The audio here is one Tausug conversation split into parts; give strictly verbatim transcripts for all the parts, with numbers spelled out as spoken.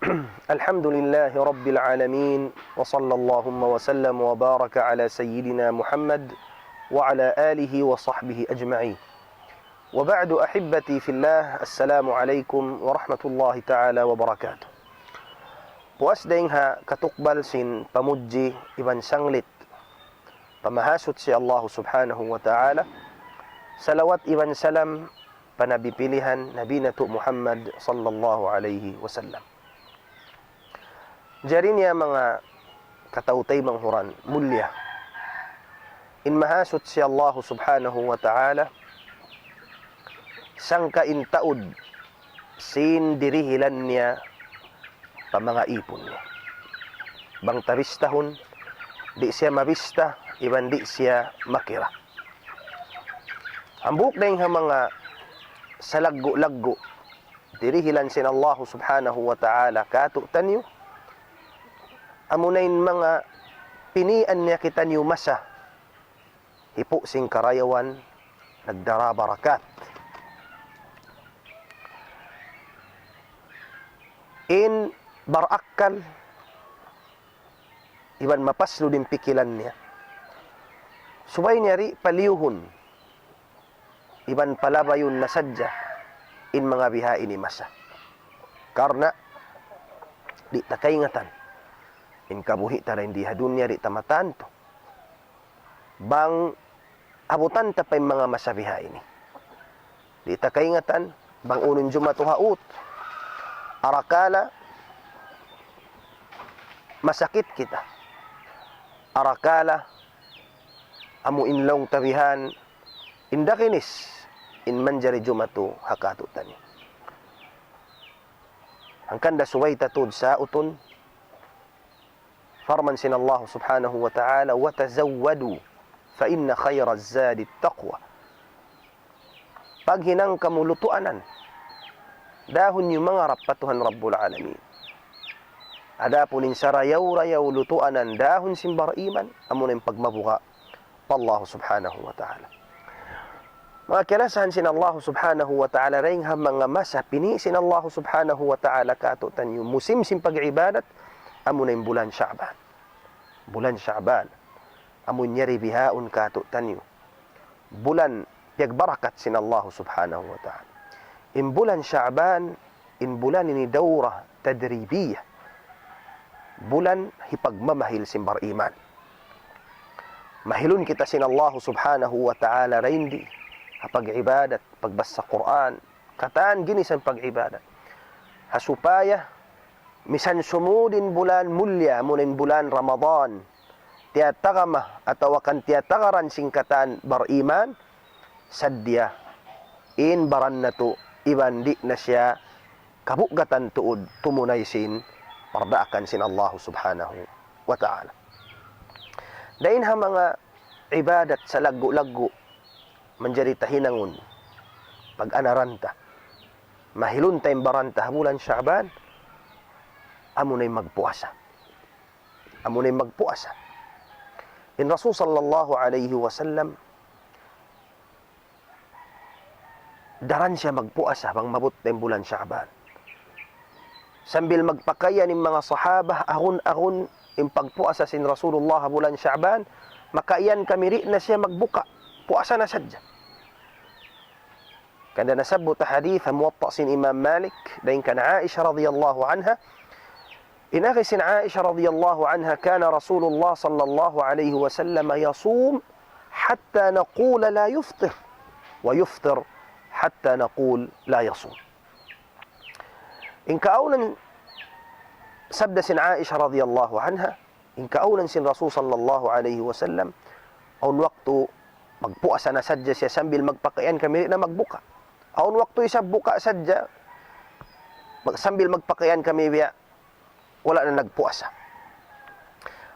الحمد لله رب العالمين، وصلى اللهم وسلم وبارك على سيدنا محمد وعلى آله وصحبه أجمعين. وبعد، أحبتي في الله، السلام عليكم ورحمة الله تعالى وبركاته. Puas dayng ha katukbal sin pamudji iban sanglit pa Mahasuchi Allah Subhanahu wa Ta'ala, salawat iban salam pa Nabi pilihan, Nabi natu' Muhammad sallallahu alayhi wasallam. Jari niya manga kataw-taymanghuran mulliya, in Mahasuchi Allah Subhanahu wa Ta'ala, sangka in taud sin dirihilan niya pa manga ipun niya. Bang ta bistahun, di' siya mabista, iban di' siya makira. Hambuuk dayng ha manga salaggu'-laggu' dirihilan sin Allah Subhanahu wa Ta'ala kātu'niyu, amuna in manga pinian niya kitaniyu masa hipu' sin karayawan, nagdara barakat. In barakkal iban mapaslud in pikilan niya, subay niya di' paliyuhun iban palabayun na sadja in manga biha ini masa. Karna' di' ta kaingatan in kabuhi' ta dayn di ha dunya, di' ta matantu bang abutan ta pa in manga masa biha ini. Di' ta kaingatan bang unu in jumatu ha ut. Arakala' masakit kita. Arakala' amu in laung ta bihan, in dakinis in manjari jumatu ha kātu'niyu. Hangkan da subay ta tuud sautun, parman sin Allah Subhanahu wa Ta'ala, وتزودوا فإن خير الزاد التقوى. Paghinang kamu lutuanan, dahun niyu mangarap pa Tuhan Rabbul Alamin. Adapun in sarayaw-rayaw lutuanan, dahun sin bariman, amuna in pagmabuga' pa Allah Subhanahu wa Ta'ala. Manga kiyalasahan sin Allah Subhanahu wa Ta'ala, dayng ha manga masa pini' sin Allah Subhanahu wa Ta'ala kātu'niyu, musim sin pag-ibadat, amuna in bulan Sha'ban. Bulan Sha'ban, amu in yari bihaun kātu'niyu bulan piyagbarakat sin Allah Subhanahu wa Ta'ala. In bulan Sha'ban, in bulan ini dawrah tadribiyah, bulan hipagmamahil sin bariman. Mahilun kita sin Allah Subhanahu wa Ta'ala dayn di ha pag-ibadat, pagbasa Qur'an, katan ginisan pag-ibadat. Ha supaya misan sumud in bulan mulliya, amuna in bulan Ramadan, tiyatagama atawa kan tiyatagaran sin katan bariman, sadja in baran natu' iban di' na siya kabugatan tuud tumunay sin pardaakan sin Allah Subhanahu wa Ta'ala. Dayn ha manga ibadat salaggu'-laggu' manjari ta hinangun pag-anaran ta, mahilun ta in baran ta ha bulan Sha'ban, amuna in magpuasa. Amuna in magpuasa. In Rasul sallallahu alayhi wasallam, daran siya magpuasa bang maabut in bulan Sha'ban. Sambil magpakaiyan in manga sahaba, agun-agun in pagpuasa sin Rasulullah bulan Sha'ban, makaiyan kami di' na siya magbuka, puasa na sadja. Hangkan da nasabbut ha hadith ha Muwatta sin Imam Malik, dayn kan Aisha radiyallahu anha. In agi sin Aisha radiyallahu anha, كان رسول الله صلى الله عليه وسلم يصوم حتى نقول لا يفطر، ويفطر حتى نقول لا يصوم. In kaawnan sabda sin Aisha radiyallahu anha, in kaawnan sin Rasul sallallahu alayhi wasallam, awn waktu magpuasa na sadja siya sambil magpakaiyan kami di' na magbuka. Awn waktu isab buka sadja, mag-, sambil magpakaiyan kami biya' wala' na nagpuasa.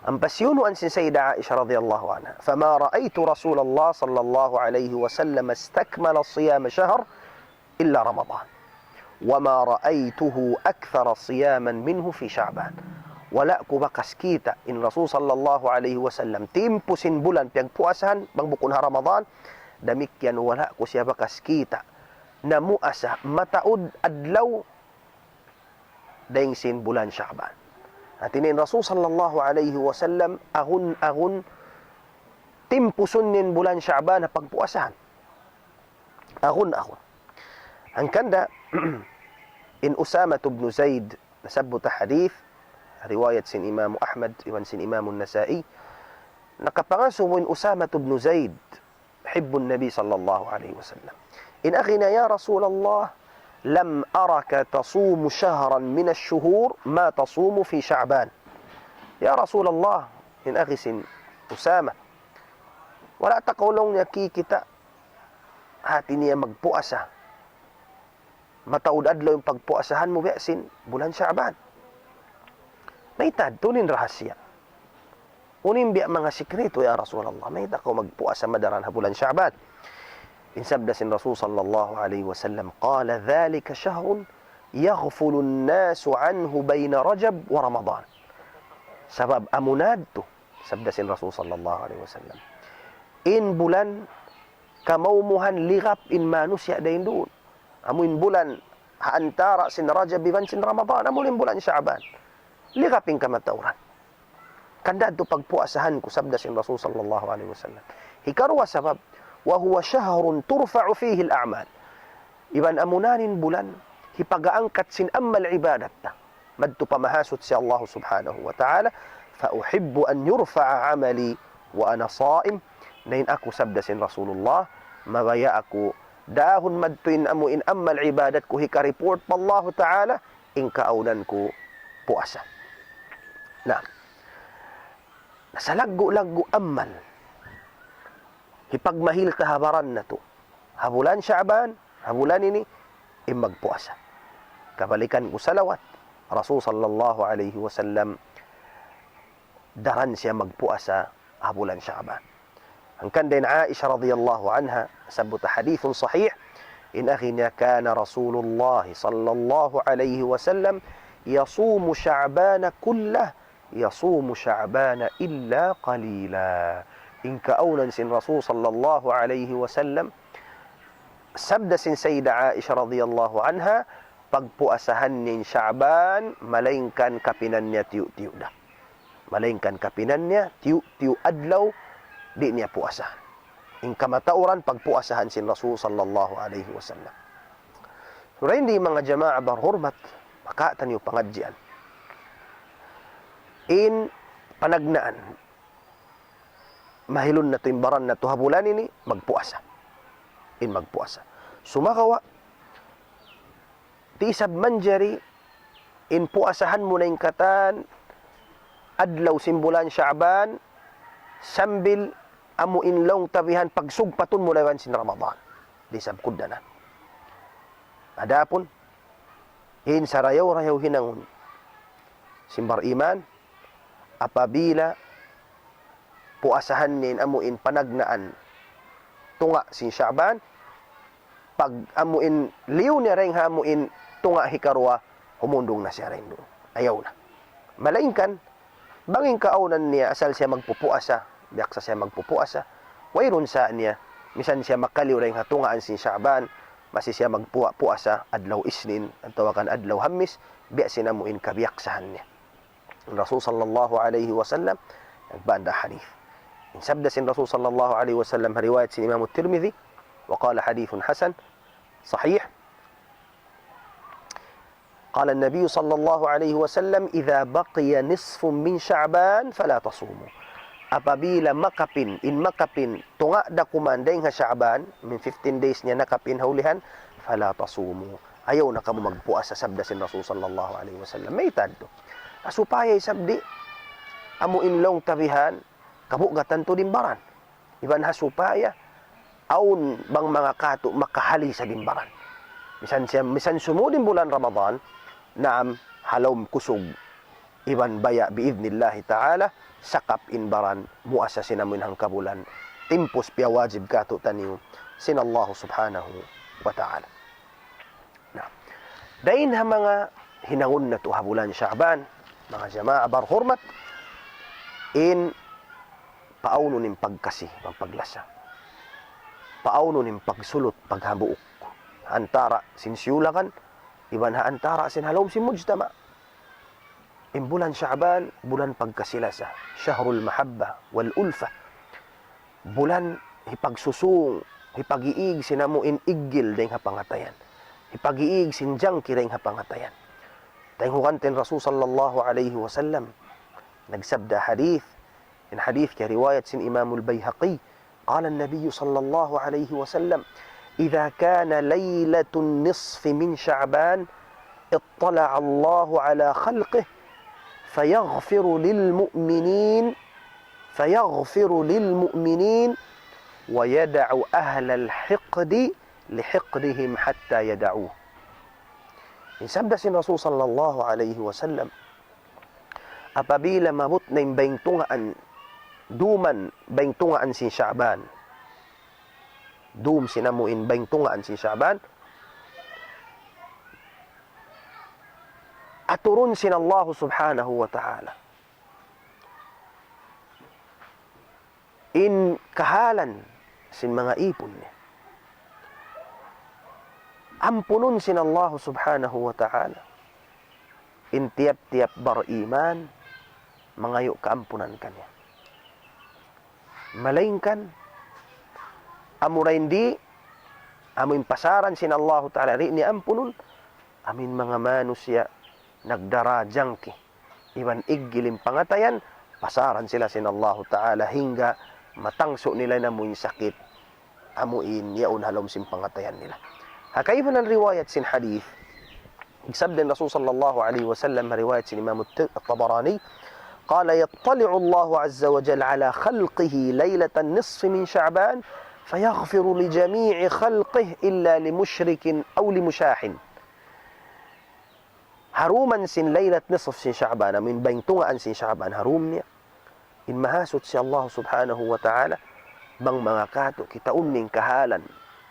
Ampa siyunuan sin Sayyidah Aisha radiyallahu anha, فما رأيت رسول الله صلى الله عليه وسلم استكمل صيام شهر إلا رمضان، وما رأيته أكثر صياما منه في شعبان. Wala' ku bakas kita' in Rasul sallallahu alayhi wasallam timpu sin bulan piyagpuasahan bang bukun ha Ramadan, damikkiyan wala' ku siya bakas kita' namuasa mataud adlaw dayn sin bulan Sha'ban. Hati niya in Rasul sallallahu alayhi wasallam, agun-agun timpusun niya in bulan Sha'ban ha pagpuasahan. Agun-agun. Hangkan da in Usama ibn Zaid, nasabbut ha hadith, riwayat sin Imam Ahmad, iban sin Imam Nasa'i, nakapangasubu in Usama ibn Zaid, hibbun Nabi sallallahu alayhi wasallam. In agi niya, "Ya Rasulullah, lam araka tasumu shahran min ash-shuhur ma tasumu fi Sha'ban." Ya Rasulullah, in agi sin Usama, wala' ta kaw laung niya kikita', hati niya, magpuasa mataud adlaw in pagpuasahan mu biya' sin bulan Sha'ban. Mayta' tuud in rahasiya? Unu in biya' manga sikretu, ya Rasulullah? Mayta' kaw magpuasa madaran ha bulan Sha'ban? In sabda sin Rasul sallallahu alayhi wasallam, قال ذلك شهر يغفل الناس عنه بين رجب ورمضان. Sabab amu na yadtu, sabda sin Rasul sallallahu alayhi wasallam, in bulan kamaumuhan ligap in manusiya' dayn duun. Amu in bulan ha antara' sin Rajab iban sin Ramadan, amu in bulan Sha'ban. Ligap in kamatauran. Hangkan da yadtu pagpuasahan ku, sabda sin Rasul sallallahu alayhi wasallam. Hikaruwa sabab, وهو شهر ترفع فيه الأعمال. Iban amu na in bulan, hipagaangkat sin amal ibadat ta madtu pa Mahasuchi Allah subhanahu wa ta'ala, فأحب أن يرفع عملي وأنا صائم. Na in aku, sabda sin Rasulullah, mabaya' aku dahun madtu in amu in amal ibadat ku hika-report pa Allah ta'ala, in kaawnan ku puasa. Na, salaggu'-laggu' amal hipagmahil ta ha baran natu' ha bulan Sha'ban, ha bulan ini, in magpuasa. Kabalikan ku salawat, Rasul sallallahu alayhi wasallam, daran siya magpuasa ha bulan Sha'ban. Hangkan da in Aisha radiyallahu anha, sabbut hadithun sahih, in agi niya, كان رسول الله صلى الله عليه وسلم يصوم شعبان كله يصوم شعبان إلا قليلا. In kaawnan sin Rasul sallallahu alayhi wasallam, sabda sin Sayyidah Aisha radiyallahu anha, pagpuasahan niya in Sha'ban, malaingkan kapinan niya tiyu'-tiyu' da. Malaingkan kapinan niya tiyu'-tiyu' adlaw, di' niya puasahan. In kamatauran pagpuasahan sin Rasul sallallahu alayhi wasallam. Sura ini, manga jamaa barhurmat, maka taniyu pangadjian. In panagnaan, mahilun natu' in baran natu' ha bulan ini, magpuasa. In magpuasa. Sumagawa', di' isab manjari in puasahan mu na in katan adlaw sin bulan Sha'ban, sambil amu in laung ta bihan pagsugpatun mu na iban sin Ramadan. Di' isab kugdanan. Adapun, in sarayaw-rayaw hinangun sin bariman, apabila puasahan niya in amu in panagnaan tunga' sin Sha'ban, pag amu in liyu niya dayn ha amu in tunga' hikaruwa, humundung na siya dayn duun. Ayaw na. Malaingkan, bang in kaawnan niya asal siya magpupuasa, biyaksa siya magpupuasa, wayruun sa niya, misan siya makaliyu dayn ha tungaan sin Sha'ban, masi siya magpuwa-puasa adlaw Isnin, atawa kan adlaw Hammis, biya' sin amu in kabiyaksahan niya. In Rasul sallallahu alayhi wasallam, nagbanda hadith. In sabda sin Rasul sallallahu alayhi wasallam, riwayat sin Imam Tirmidhi, وقال حديث حسن صحيح. قال النبي صلى الله عليه وسلم: إذا بقي نصف من شعبان فلا تصوموا. Apabila makapin, in makapin, tunga' da kuman dayn ha Sha'ban, min fifteen days niya nakapin ha ulihan, فلا تصوموا. Ayaw na kamu magpuasa, sabda sin Rasul sallallahu alayhi wasallam. Mayta' yadtu? Ha supaya isab di', amu in laung ta bihan, kabugatan tuud in baran. Iban ha supaya, awn bang manga katu' makahali isab in baran. Misan siya, misan sumud in bulan Ramadan, naam, ha lawm kusug iban baya' bi'idhnillahi ta'ala, sakap in baran, muasa sin amu in hangkabulan, timpus piyawajib katu'taniyu sin Allah subhanahu wa ta'ala. Na, dayn ha manga hinangun natu' ha bulan Sha'ban, manga jamaa barhurmat, in paawnun in pagkasi, pagpaglasa. Paawnun in pagsulut, paghambuuk. Antara' sin siyulakan, iban ha antara' sin ha lawm sin mujtama'. In bulan Sha'ban, bulan pagkasi-lasa, شهر المحبة والألفة. Bulan hipagsusung, hipag-iig sin amu in iggil dayn ha pangatayan. Hipag-iig sin jangki dayn ha pangatayan. Taymanghud ta in Rasul sallallahu alayhi wasallam nagsabda hadith, in hadith kiyariwayat sin Imamul Bayhaqi, قال النبي صلى الله عليه وسلم: إذا كان ليلة النصف من شعبان اطلع الله على خلقه فيغفر للمؤمنين، فيغفر للمؤمنين ويدع أهل الحقد لحقدهم حتى يدعوه. In sabda sin Rasul sallallahu alayhi wasallam, apabila maabut na in bayng tungaan, dūm bayng tungaan sin Sha'ban, dūm sin amu in bayng tungaan sin Sha'ban, aturun sin Allah subhanahu wa ta'ala in kahalan sin manga īpun niya. Ampunun sin Allah subhanahu wa ta'ala in tiyap-tiyap bariman mangayu' kaampunan kaniya. Malaingkan, amura in di', amu in pasaran sin Allahu ta'ala di' niya ampunun, amu in manga manusiya' nagdara jangki iban iggil in pangatayan, pasaran sila sin Allahu ta'ala hangga matangsu' nila in amu in sakit, amu in yaun ha lawm sin pangatayan nila. Ha kaibanan riwayat sin hadith, sabda in Rasul sallallahu alayhi wasallam, riwayat sin Imam At-, At-Tabarani, قال: يطلع الله عز وجل على خلقه ليلة النصف من شعبان فيغفر لجميع خلقه إلا لمشرك أو لمشاحن. Ha dūm sin laylat nisf sin Sha'ban, amu in bayng tungaan sin Sha'ban, ha dūm niya in Mahasuchi Allah subhanahu wa ta'ala, bang manga katu' kitaun niya in kahalan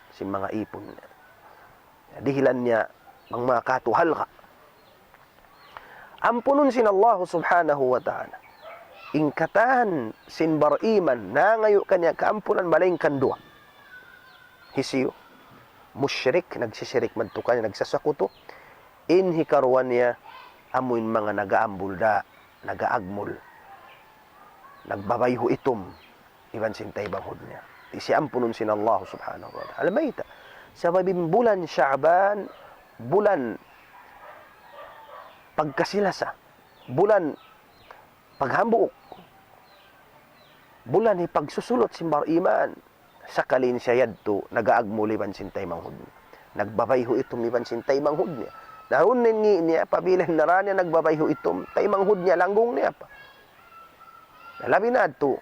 sin manga īpun niya. Dihilan niya bang manga katu' halga'. Ampunun sin Allah subhanahu wa ta'ala in katan sin bariman nangayu' kaniya kaampunan malaingkan duwa. Hisiyu? Mushrik, nagsisirik madtu kaniya, nagsasakutu. In hikaruwa niya, amu in manga nagaambul da, nagaagmul, nagbabayhu itum iban sin taymanghud niya. Di' siya ampunun sin Allah subhanahu wa ta'ala. Mayta'? Sabab in bulan Sha'ban, bulan pagkasi-lasa, bulan paghambuuk, bulan hipagsusulut sin bariman. Sakali in siya yadtu nagaagmul iban sin taymanghud niya, nagbabayhu itum iban sin taymanghud niya. Na, unu in ngi' niya, apabila in nara niya nagbabayhu itum, taymanghud niya, langgung niya pa. Na, labi na yadtu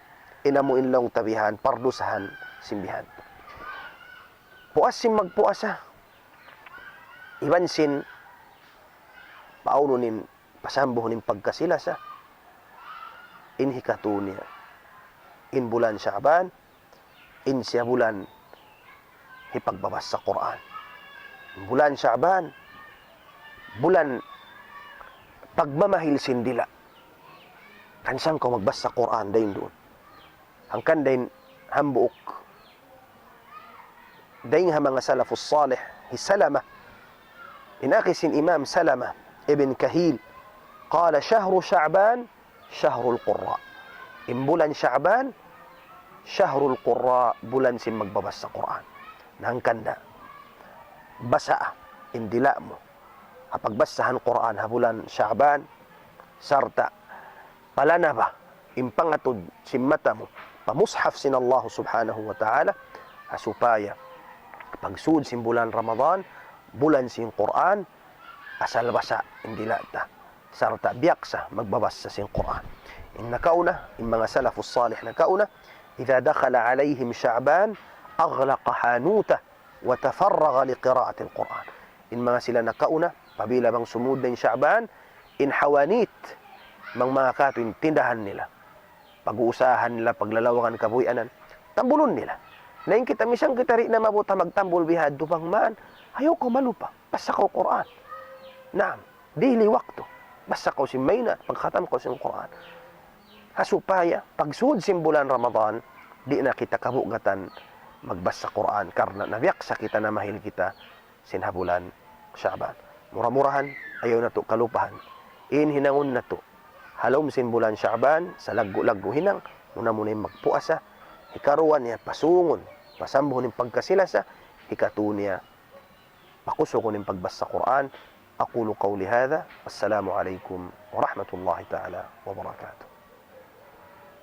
in amu in laung ta bihan, pardusahan sin bihan. Puas sin magpuasa iban sin paunun in pasambuhun in pagkasi-lasa. In hikatu niya, in bulan Sha'ban, in siya bulan hipagbabassa Qur'an. In bulan Sha'ban, bulan pagmamahil sin dila'. Kan sangkaw magbassa Qur'an dayn duun. Hangkan dayn hambuuk dayn ha manga salafus salih, hi Salama. In agi sin Imam Salama ibn Kahil, قال: شهر شعبان شهر القراء. In bulan Sha'ban, شهر القراء, bulan sin magbabassa Qur'an. Na hangkan da, basaa in dila' mu ha pagbassahan Qur'an ha bulan Sha'ban, sarta' palanaba in pangatud sin mata mu pa mushaf sin Allah subhanahu wa ta'ala, ha supaya pagsūd sin bulan Ramadan, bulan sin Qur'an, asal basa' in dila' ta, sarta' biyaksa magbabassa sin Qur'an. In nakauna, in manga salafus salih nakauna, إذا دخل عليهم شعبان أغلق حانوته وتفرغ لقراءة القرآن. In manga sila nakauna, apabila bang sumūd na in Sha'ban, in hawanit, bang manga katu' in tindahan nila, pag-uusahan nila, paglalawagan kabuhianan, tambulun nila. Na in kita, misan kita di' na maabut ha magtambul bihadtu, bang man, ayaw kaw malupa, bassa kaw Qur'an. Naam, dihili waktu, bassa kaw sin mayna', pagkhatam kaw sin Qur'an. Ha supaya pagsūd sin bulan Ramadan, di' na kita kabugatan magbassa Qur'an karna' nabiyaksa kita, namahil kita sin ha bulan Sha'ban. Mura-murahan, ayaw natu' kalupahan in hinangun natu' Ha lawm sin bulan Sha'ban, salaggu'-laggu' hinang, muna-muna in magpuasa. Hikaruwa niya pasungun, pasambuhun in pagkasi-lasa. Hikatu niya pakusugun in pagbasa Qur'an. أقول قولي هذا. السلام عليكم ورحمة الله تعالى وبركاته.